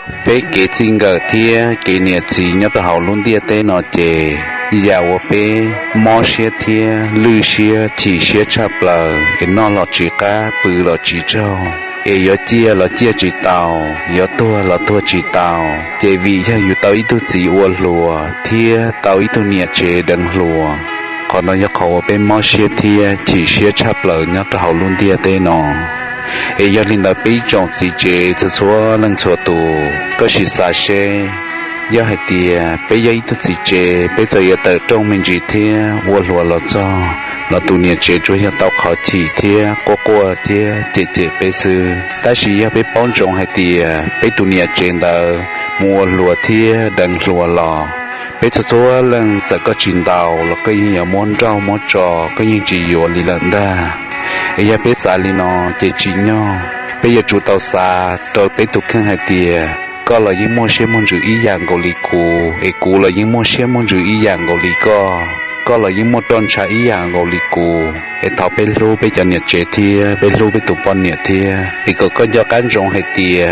Peb kev txij nkawm thiab kev niam txiv nyob rau hauv lub ntiaj teb no ces yam uas peb mob siab thiab lwj siab chim siab tshaj plaws es noj los tsis qab pw los tsis tsaug es yuav ciaj los ciaj tsis tau, yuav tuag los tuag tsis tau, ces vim yog yus tau ib tug txiv ua hluas thiab tau ib tug niam tsev deev hluas. Qhov no yog qhov uas peb mob siab thiab chim siab tshaj plaws nyob rau hauv lub ntiaj teb no. Es yog li ntawd peb ib tsoom txiv tsev txhua txhua leej txhua tus, koj sim xav seb, yog hais tias peb yog ib tug txiv tsev, peb txawm yuav tawm rooj me ntsis thiab ua hluas los txog los tus niam tsev tsuas yog tau qhov chim thiab quaj quaj thiab cem cem peb xwb. Tab sis yog peb paub ntsoov hais tias peb tus niam tsev ntawd mus ua hluas thiab deev hluas los, peb txhua txhua leej txawm koj tsis ntaus los koj yeej yuav muab nrauj muab tso, koj yeej tsis yuav li lawm ntag. Es yog peb xav li no ces tsim nyog peb yuav tsum tau xav rau peb tus kheej hais tias koj los yeej muaj siab muaj ntsws ib yam nkaus li kuv, es kuv los yeej muaj siab muaj ntsws ib yam nkaus li koj, koj los yeej muaj roj ntsha ib yam nkaus li kuv. Es thov peb hlub peb cov niam tsev thiab peb hlub peb tus poj niam thiab, es kom koj nco qab ntsoov hais tias